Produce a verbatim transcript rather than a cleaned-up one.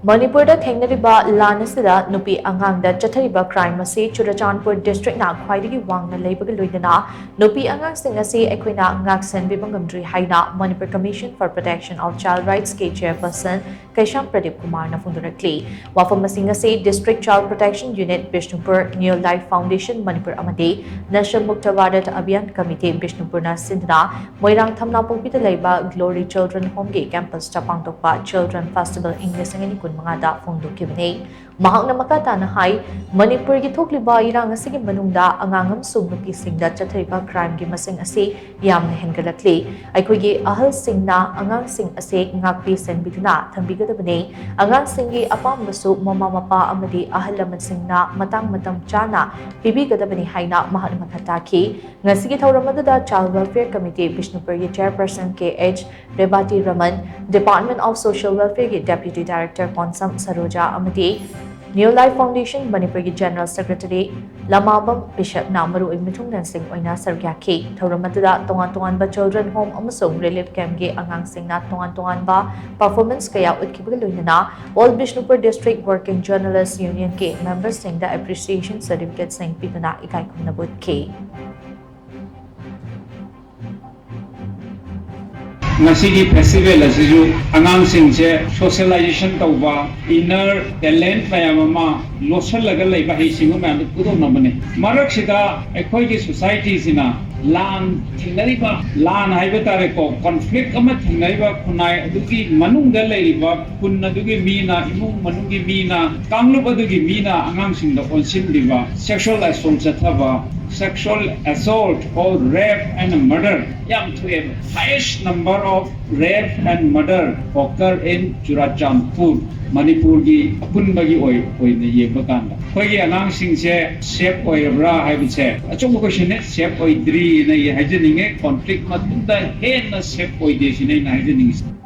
ꯃꯅꯤꯄꯨꯔꯗ ꯊꯦꯡꯅꯔꯤꯕ ꯂꯥꯟ ꯑꯁꯤꯗ ꯅꯨꯄꯤ ꯑꯉꯥꯡꯗ ꯆꯠꯊꯔꯤꯕ ꯀ꯭ꯔꯥꯏꯝ ꯑꯁꯤ ꯆꯨꯔꯆꯥꯟꯄꯨꯔ ꯗꯤꯁꯇ꯭ꯔꯤꯛꯅ ꯈ꯭ꯋꯥꯏꯗꯒꯤ ꯋꯥꯡꯅ ꯂꯩꯕꯒ ꯂꯣꯏꯅꯅ ꯅꯨꯄꯤ ꯑꯉꯥꯡꯁꯤꯡ ꯑꯁꯤ ꯑꯩꯈꯣꯏꯅ ꯉꯥꯛꯁꯦꯟꯕꯤꯕ ꯉꯝꯗ꯭ꯔꯤ ꯍꯥꯏꯅ Manipur Commission for Protection of Child Rights ꯀꯤ ꯆꯦꯌꯔꯄꯔꯁꯟ ꯀꯩꯁꯥꯝ ꯄ꯭ꯔꯗꯤꯞ ꯀꯨꯃꯥꯔꯅ ꯐꯣꯡꯗꯣꯔꯛꯂꯤ꯫ ꯋꯥꯐꯝ ꯑꯁꯤꯡ ꯑꯁꯤ District Child Protection Unit Bishnupur, New Life Foundation Manipur ꯑꯃꯗꯤ Nasha Mukta Bharat Abhiyan Committee ꯕꯤꯁꯅꯨꯄꯨꯔꯅ ꯁꯤꯟꯗꯨꯅ ꯃꯣꯏꯔꯥꯡ ꯊꯝꯅꯥꯄꯣꯛꯄꯤꯗ ꯂꯩꯕ Glory Children Homeꯒꯤ ꯀꯦꯝꯄꯁꯇ ꯄꯥꯡꯊꯣꯛꯄ Children Festival ꯏꯪ ꯂꯤꯁꯤꯡ ꯑꯅꯤ ꯀꯨꯟꯃꯉꯥꯗ ꯐꯣꯡꯗꯣꯛꯈꯤꯕꯅꯤ꯫ ꯃꯍꯥꯛꯅ ꯃꯈꯥ ꯇꯥꯅ ꯍꯥꯏ, ꯃꯅꯤꯄꯨꯔꯒꯤ ꯊꯣꯛꯂꯤꯕ ꯏꯔꯥꯡ ꯑꯁꯤꯒꯤ ꯃꯅꯨꯡꯗ ꯑꯉꯥꯡ ꯑꯃꯁꯨꯡ ꯅꯨꯄꯤꯁꯤꯡꯗ ꯆꯠꯊꯔꯤꯕ ꯀ꯭ꯔꯥꯏꯝꯒꯤ ꯃꯁꯤꯡ ꯑꯁꯤ ꯌꯥꯝꯅ ꯍꯦꯟꯒꯠꯂꯛꯂꯤ꯫ ꯑꯩꯈꯣꯏꯒꯤ ꯑꯍꯜꯁꯤꯡꯅ ꯑꯉꯥꯡꯁꯤꯡ ꯑꯁꯤ ꯉꯥꯛꯄꯤ ꯁꯦꯟꯕꯤꯗꯨꯅ ꯊꯝꯕꯤꯒꯗꯕꯅꯤ꯫ ꯑꯉꯥꯡꯁꯤꯡꯒꯤ ꯑꯄꯥꯝꯕꯁꯨ ꯃꯃꯥ ꯃꯄꯥ ꯑꯃꯗꯤ ꯑꯍꯜ ꯂꯃꯟꯁꯤꯡꯅ ꯃꯇꯥꯡ ꯃꯇꯝ ꯆꯥꯅ ꯄꯤꯕꯤꯒꯗꯕꯅꯤ ꯍꯥꯏꯅ ꯃꯍꯥꯛꯅ ꯃꯈꯥ ꯇꯥꯈꯤ꯫ ꯉꯁꯤꯒꯤ ꯊꯧꯔꯝ ꯑꯗꯨꯗ Child Welfare Committee ꯕꯤꯁꯅꯨꯄꯨꯔꯒꯤ chairperson K H Rebati Raman, Department of Social Welfareꯒꯤ Deputy Director ꯀꯣꯟꯁꯝ ꯁꯔꯣꯖꯥ ꯑꯃꯗꯤ New Life Foundation ꯃꯅꯤꯄꯨꯔꯒꯤ General Secretary ꯂꯃꯥꯕꯝ ꯕꯤꯁꯞꯅ ꯃꯔꯨꯑꯣꯏꯕ ꯃꯤꯊꯨꯡꯂꯦꯟꯁꯤꯡ ꯑꯣꯏꯅ ꯁꯔꯨꯛ ꯌꯥꯈꯤ꯫ ꯊꯧꯔꯝ ꯑꯗꯨꯗ ꯇꯣꯉꯥꯟ ꯇꯣꯉꯥꯟꯕ Children Home ꯑꯃꯁꯨꯡ Relief Campꯀꯤ ꯑꯉꯥꯡꯁꯤꯡꯅ ꯇꯣꯉꯥꯟ ꯇꯣꯉꯥꯟꯕ performance ꯀꯌꯥ ꯎꯠꯈꯤꯕꯒ ꯂꯣꯏꯅꯅ All Bishnupur District Working Journalist Unionꯀꯤ memberꯁꯤꯡꯗ appreciation certificateꯁꯤꯡ ꯄꯤꯗꯨꯅ ꯏꯀꯥꯏ ꯈꯨꯝꯅꯕ ꯎꯠꯈꯤ꯫ ꯉꯁꯤꯒꯤ ꯐꯦꯁꯇꯤꯚꯦꯜ ꯑꯁꯤꯁꯨ ꯑꯉꯥꯡꯁꯤꯡꯁꯦ ꯁꯣꯁꯤꯌꯦꯂꯥꯏꯖꯦꯁꯟ ꯇꯧꯕ, ꯏꯟꯅꯔ ꯇꯦꯂꯦꯟꯠ ꯃꯌꯥꯝ ꯑꯃ ꯂꯣꯠꯁꯤꯜꯂꯒ ꯂꯩꯕ ꯍꯩꯁꯤꯡꯕ ꯃꯌꯥꯝꯗꯨ ꯐꯨꯗꯣꯛꯅꯕꯅꯤ꯫ ꯃꯔꯛꯁꯤꯗ ꯑꯩꯈꯣꯏꯒꯤ ꯁꯣꯁꯥꯏꯇꯤꯁꯤꯅ ꯂꯥꯟ ꯊꯦꯡꯅꯔꯤꯕ, ꯂꯥꯟ ꯍꯥꯏꯕ ꯇꯥꯔꯦꯀꯣ, ꯀꯣꯟꯐ꯭ꯂꯤꯛ ꯑꯃ ꯊꯦꯡꯅꯔꯤꯕ ꯈꯨꯟꯅꯥꯏ ꯑꯗꯨꯒꯤ ꯃꯅꯨꯡꯗ ꯂꯩꯔꯤꯕ ꯈꯨꯟ ꯑꯗꯨꯒꯤ ꯃꯤꯅ, ꯏꯃꯨꯡ ꯃꯅꯨꯡꯒꯤ ꯃꯤꯅ, ꯀꯥꯡꯂꯨꯞ ꯑꯗꯨꯒꯤ ꯃꯤꯅ ꯑꯉꯥꯡꯁꯤꯡꯗ ꯑꯣꯟꯁꯤꯟꯕꯤꯕ, ꯁꯦꯛꯁꯨꯋꯦꯜ ꯑꯦꯁꯣꯜꯠ ꯆꯠꯊꯕ, sexual assault or rape and murder ꯌꯥꯝ ꯊꯣꯛꯑꯦꯕ꯫ Highest number of rape and murder occur in Churachandpur, ꯃꯅꯤꯄꯨꯔꯒꯤ ꯑꯄꯨꯟꯕꯒꯤ ꯑꯣꯏ-, ꯑꯣꯏꯅ ꯌꯦꯡꯕ ꯀꯥꯟꯗ꯫ ꯑꯩꯈꯣꯏꯒꯤ ꯑꯉꯥꯡꯁꯤꯡꯁꯦ ꯁꯦꯐ ꯑꯣꯏꯔꯕ꯭ꯔꯥ ꯍꯥꯏꯕꯁꯦ ꯑꯆꯧꯕ ꯀꯣꯏꯁꯟꯅꯦ꯫ ꯁꯦꯐ ꯑꯣꯏꯗ꯭ꯔꯤꯅ ꯑꯩ ꯍꯥꯏꯖꯅꯤꯡꯉꯦ꯫ ꯀꯣꯟꯐ꯭ꯂꯤꯛ ꯃꯇꯨꯡꯗ ꯍꯦꯟꯅ ꯁꯦꯐ ꯑꯣꯏꯗꯦ ꯁꯤꯅ ꯑꯩꯅ ꯍꯥꯏꯖꯅꯤꯡꯉꯤꯁꯦ꯫